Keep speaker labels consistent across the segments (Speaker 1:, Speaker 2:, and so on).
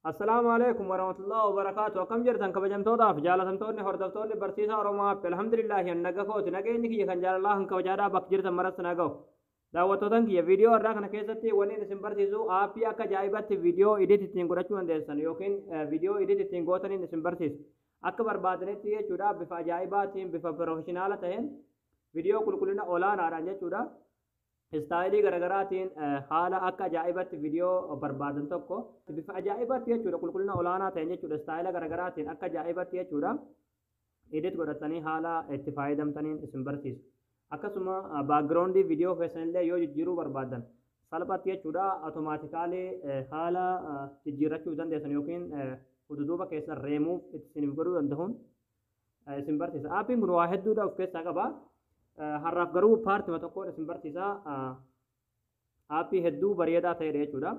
Speaker 1: Assalaamu alaikum warahmatullahi wabarakaatu. Akkam jirtan kabajamtootaaf jaalatamtoonni hordoftoonni barsiisaa Oromoo App? Alhamdulillahi, an naga kooti. Nageenyi kiyya kan jaalalaa kan kabajaadhaa bakka jirtan maratti na ga'u. Daawwattootan kiyya, viidiyoo irraa kana keessatti wanni isin barsiisu aappii akka ajaa'ibatti viidiyoo edit ittiin godhachuu dandeessan yookiin viidiyoo edit ittiin gootaniin isin barsiisa. Akka barbaadanitti jechuudha, bifa ajaa'ibaatiin, bifa professional ta'een, viidiyoo qulqullina olaanaadhaan jechuudha. Istaayilii garaagaraatiin haala akka ajaa'ibatti viidiyoo barbaadan tokko bifa ajaa'ibatti jechuudha, qulqullina olaanaa ta'een jechuudha, istaayila garaagaraatiin akka ajaa'ibatti jechuudha edit godhatanii haala itti fayyadamtaniin isin barsiisa. Akkasuma backgroundii viidiyoo keessanillee yoo jijjiiruu barbaadan salphatti jechuudha, automatically haala jijjiirrachuu dandeessan yookiin duuba keessan reemuuf itti isiniif godhuu danda'uun isin barsiisa. Aappiin kun waa hedduudha of keessaa qaba. Har'aaf garuu paartima tokkoon isin barsiisa. Aappii hedduu bareedaa ta'edha jechuudha.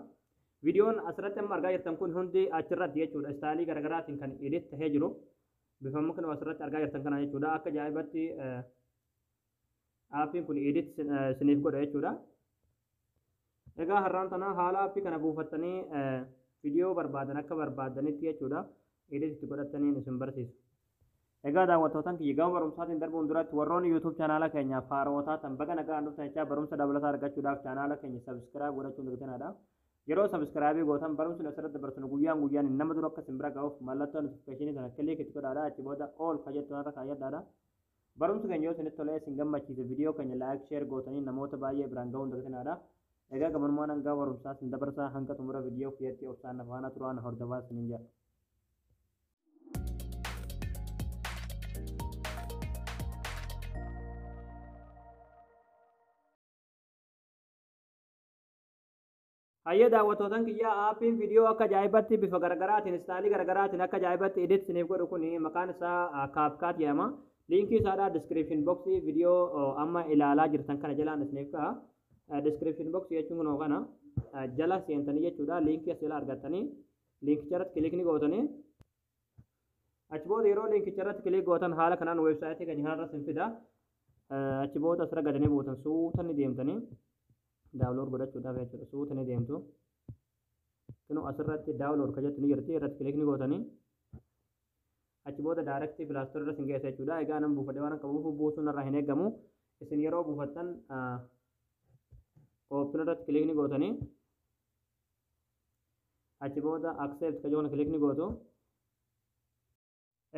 Speaker 1: Viidiyoon asirratti amma argaa jirtan kun hundi achirratti jechuudha. Istaayilii garaagaraatiin kan edit tahee jiru. Bifa mukni asirratti argaa jirtan kana jechuudha. Akka ajaa'ibatti aappiin kun edit isiniif godha jechuudha. Egaa har'aan tana haala aappii kana buufattanii viidiyoo barbaadan akka barbaadanitti jechuudha edit itti godhataniin isin barsiisa. Egaa daawwattootaan kiyya, gama barumsaatiin darbuun duratti warroonni YouTube chaanaala keenyaaf haarawaa taatan baga nagaan dhuftan jechaa, barumsa dabalataa argachuudhaaf chaanaala keenya subscribe godhachuun dagatinadha. Yeroo subscribe gootan barumsi asirratti dabarsinu guyyaan guyyaan nama dura akka isin bira ga'uuf mallattoo notification sana click itti godhaadha. Achi booda all ka jettu irra kaayyadhaadha. Barumsi keenya yoo isinitti tolee isin gammachiise, viidiyoo keenya like, share gootanii namoota baay'ee biraan ga'uun dagatinadha. Egaa gabanumaan hanga barumsaa isin dabarsaa, hanga xumura viidiyoo kiyyatti obsaan na faana turaan hordofaa isiniin jedha. Hayyee daawwattootan kiyyaa, aappiin viidiyoo akka ajaa'ibatti bifa garaagaraatiin, istaayilii garaagaraatiin akka ajaa'ibatti edit isiniif godhu kun maqaan isaa CapCut jedhama. Liinkii isaadhaa description boxii viidiyoo amma ilaalaa jirtan kana jalaan isiniif ka'a. Description boxii jechuun kunoo kana jala seentanii jechuudha. Liinkii as jala argattanii liinkicha irratti click ni gootanii, achi booda yeroo liinkicha irratti click gootan haala kanaan weebsaayitii keenya kanarra isin fida. Achi booda asirra gadanii buutan, suuta ni deemtanii download godhachuudhaaf jechuudha, suuta ni deemtu. Kunoo asirratti download ka jettu ni jirti, irratti click ni gootanii achi booda direct Play Store irra isin geessa jechuudha. Egaa nan buufadhe waan qabuuf buusuun irraa hin eeggamu. Isin yeroo buufattan open irratti click ni gootanii achi booda accept ka jedhu click ni gootu.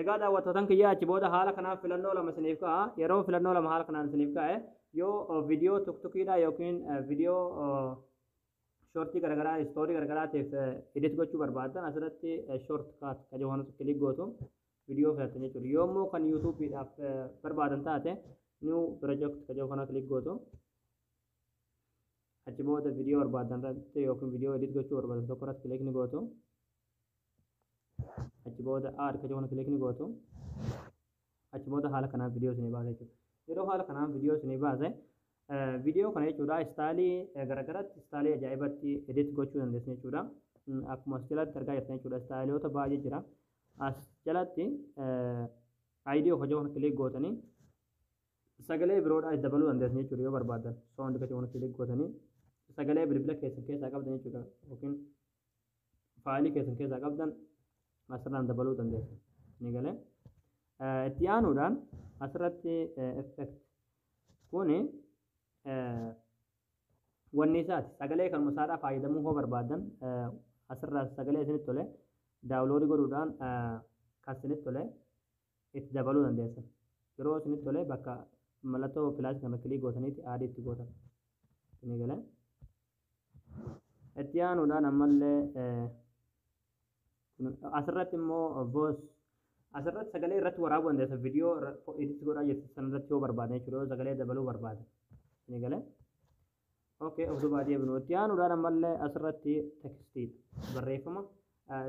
Speaker 1: Egaa daawwattootan kiyyaa, achi booda haala kanaaf filannoo lama isiniif ka'a. Yeroo filannoo lama haala kanaan isiniif ka'e, yoo viidiyoo TikTokiidha yookiin viidiyoo shortii garaagaraa, istoorii garaagaraatiif edit gochuu barbaaddan, asirratti Shortcut ka jedhu click gootu, viidiyoo filattan jechuudha. Yoo immoo kan YouTubeiidhaaf barbaadan taate, new project ka jedhu kana click gootu. Achi booda viidiyoo barbaadan irratti yookiin viidiyoo edit gochuu barbaadan tokko irratti click ni gootu. Achi booda add ka jedhu kana click ni gootu. Achi booda haala kanaan viidiyoo isinii baasa jechuudha. Yeroo haala kanaan viidiyoo isinii baase, viidiyoo kana jechuudha istaayilii garaagaraatti, istaayilii ajaa'ibatti edit gochuu dandeessu jechuudha. Akkuma as jalatti argaa jirtan jechuudha, istaayiloota baay'ee jira. As jalatti audio ka jedhu kana click gootanii sagalee biroodhaa dabaluu dandeessu jechuudha yoo barbaadan. Sound ka jedhu kana click gootanii sagalee bilbila keessan keessaa qabdan jechuudha yookiin faayilii keessan keessaa qabdan asirraan dabaluu dandeessu. Ni galee. Itti aanuudhaan asirratti effect kuni wanni isaati, sagalee kanuma isaadhaa fayyadamuu hoo barbaadan, asirraa sagalee isinitti tole download godhuudhaan kan isinitti tole itti dabaluu dandeessan. Yeroo isinitti tole bakka mallattoo plus kana click gootaniiti add itti gootan. Ni galee. Itti aanuudhaan ammallee asirratti immoo voice, asirratti sagalee irratti waraabuu dandeessa, viidiyoo edit godhaa jirtu sanarratti yoo barbaadan jechuudha, yoo sagalee dabaluu barbaadan. Ni galee. Okay, of duubaa deebinu. Itti aanuudhaan ammallee asirratti textiidha. Barreeffama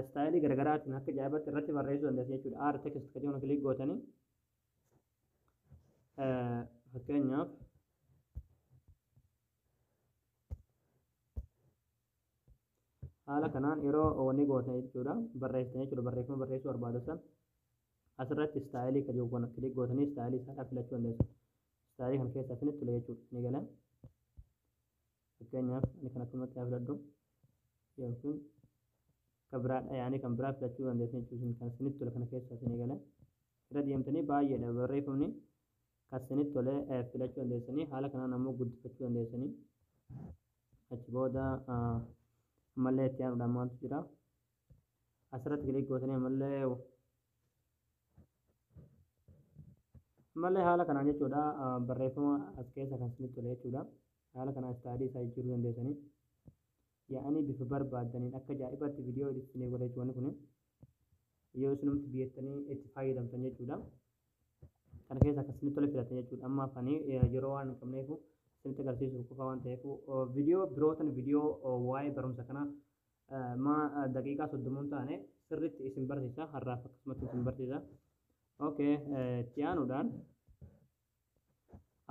Speaker 1: istaayilii garaagaraatiin akka ajaa'ibatti irratti barreessuu dandeessa jechuudha. Add text ka jedhu click gootanii, fakkeenyaaf haala kanaan yeroo wanni gootan jechuudha, barreessitan jechuudha, barreeffama barreessuu barbaadu san asirratti istaayilii ka jiru kana click gootanii istaayilii isaadhaa filachuu dandeessu. Istaayilii kana keessaa isinitti tole jechuudha. Ni galee. Fakkeenyaaf ani kan akkanumatti haa filadhu yookiin Kan biraadha, yaani kan biraa filachuu dandeessan jechuudha. Kan isinitti tole kana keessaa isinii gala. Irra deemtanii baay'eedha barreeffamni, kan isinitti tole filachuu dandeessanii, haala kanaan ammoo guddifachuu dandeessanii. Achi booda ammallee itti aanuudhaan maaltu jira? Asirratti click gootanii ammallee haala kanaan jechuudha, barreeffama as keessa kan isinitti tole jechuudha. Haala kanaan style isaa jijjiiruu dandeessanii. Yaa'anii bifa barbaaddaniin akka ajaa'ibatti viidiyoo isiniif godha jechuudha kun, yoo isinumti biyyatanii itti fayyadamtan jechuudha. Kana keessa akka isinitti tole filatan jechuudha. Amma afanii yeroo waan hin qabneef, isinitti agarsiisuuf qofa waan ta'eef, viidiyoo birootan viidiyoo waa'ee barumsa kanaa ma daqiiqaa 30 taane sirriitti isin barsiisa. Har'aaf akkasumatti isin barsiisa. Okay, itti aanuudhaan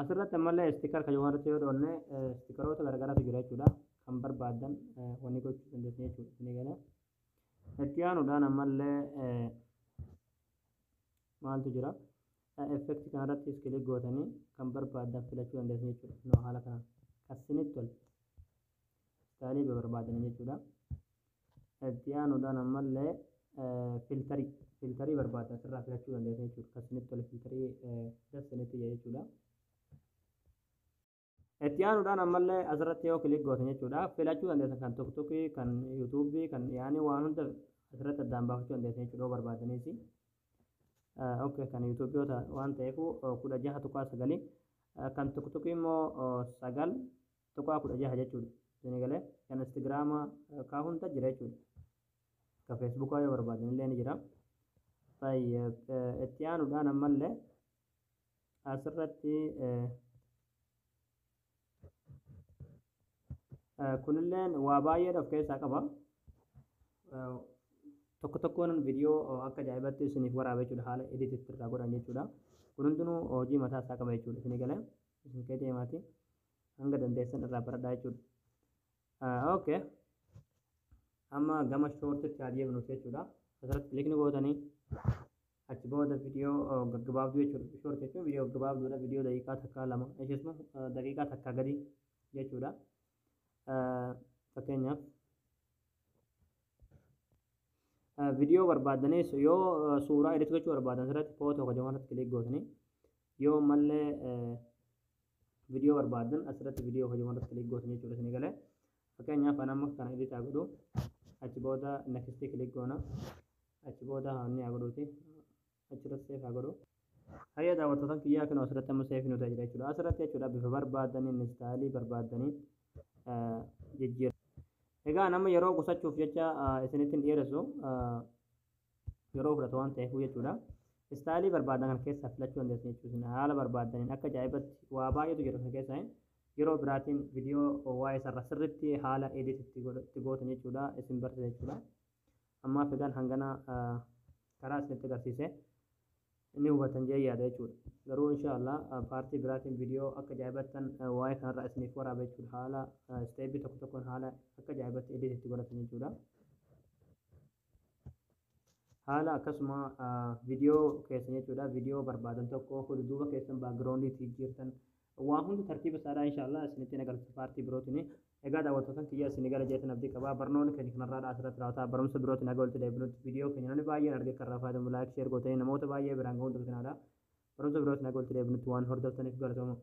Speaker 1: asirratti ammallee sticker kan irratti yoo dhoonne, stickeroota garagaraatu jira jechuudha. Kan barbaaddan wanni gochuu dandeessan jechuudha. Isinii gala. Itti aanuudhaan ammallee maaltu jira? Effect kanarratti click gootanii kan barbaaddan filachuu dandeessan jechuudha. No, haala kanaan kan isinitti tole style barbaadanii jechuudha. Itti aanuudhaan ammallee filter barbaadan asirraa filachuu dandeessan jechuudha. Kan isinitti tole filter dasinitti jechuudha. Itti aanuudhaan ammallee asirratti yoo click gootan jechuudha, filachuu dandeessan kan TikTokii, kan YouTubeii, kan yaani waan hunda asirratti addaan baafachuu dandeessan jechuudha yoo barbaadaniisi. Okay, kan YouTubeii waan ta'eef 16.9, kan TikTokii immoo 9.16 jechuudha. Isin galee, kan Instagrama kaa hunda jira jechuudha. Kan Facebookaa yoo barbaadan illee ni jira. Itti aanuudhaan ammallee asirratti kunilleen waa baay'ee of keessaa qaba. Tokko tokkoon viidiyoo akka ajaa'ibatti isiniif waraaba jechuudha. Haala edit irraa godhan jechuudha. Kun hundinuu hojii mataa isaa qaba jechuudha. Isinii galee, isin kee deemaati hanga dandeessan irraa baradhaa jechuudha. Okay. Amma gama shortitti haa deemnuuf jechuudha. Asirratti click ni gootanii achi booda viidiyoo gaggabaabduu jechuudha. Short jechuun viidiyoo gaggabaabduudha. Viidiyoo daqiiqaa 1, 2, isheesuma daqiiqaa 1 gadi jechuudha. Fakkeenyaaf viidiyoo barbaadanis yoo suuraa edit gochuu barbaadan, asirratti photo kan jedhamu irratti click gootanii, yoo ammallee viidiyoo barbaadan, asirratti viidiyoo kan jedhamu irratti click gootan jechuudha. Isinii galee, fakkeenyaaf an amma kana edit haa godhu. Achi booda next click goona. Achi booda inni haa godhuuti, achirratti save haa godhu. Hayya, daawwattoota kiyyaa, kan asirratti amma save nu ta'e jira jechuudha. Asirratti jechuudha bifa barbaadaniin style barbaadaniin jijjiira. Egaa nama yeroo qusachuuf jecha isinitti hin dhiyeessu, yeroo fudhatu waan ta'eef jechuudha. Style barbaadan kan keessaa filachuu dandeessu jechuudha. Haala barbaadaniin akka ajaa'ibatti waa baay'eetu jira kana keessa. Yeroo biraatiin viidiyoo waa'ee isarra sirriitti haala edit itti gootan jechuudha isin barsiisa jechuudha. Ammaaf egaan hangana karaa isinitti agarsiise inni hubatan jee yaada jechuudha. Garuu inshaallah part biraatiin viidiyoo akka ajaa'ibattan waa'ee kanarraa isiniif waraaba jechuudha. Haala step tokko tokkoon haala akka ajaa'ibatti edit itti godhatan jechuudha. Haala akkasuma viidiyoo keessan jechuudha. Viidiyoo barbaadan tokko duuba keessan background itti jijjiirtan, waan hundi tartiiba isaadhaa inshaallah isinitti agarsiisa part birootiin. Egaa daawwattoota kiyya, isinii gara jeetan abdii qabaa. Barnoonni keenya kanarraa asirratti raawwataa. Barumsa birootiin haga walitti deebinutti, viidiyoo keenya namni baay'een argee kan irraa fayyadamu like, share gootanii namoota baay'ee biraan ga'uun dagatinaa. Barumsa birootiin haga walitti deebinutti waan hordoftaniif galatooma.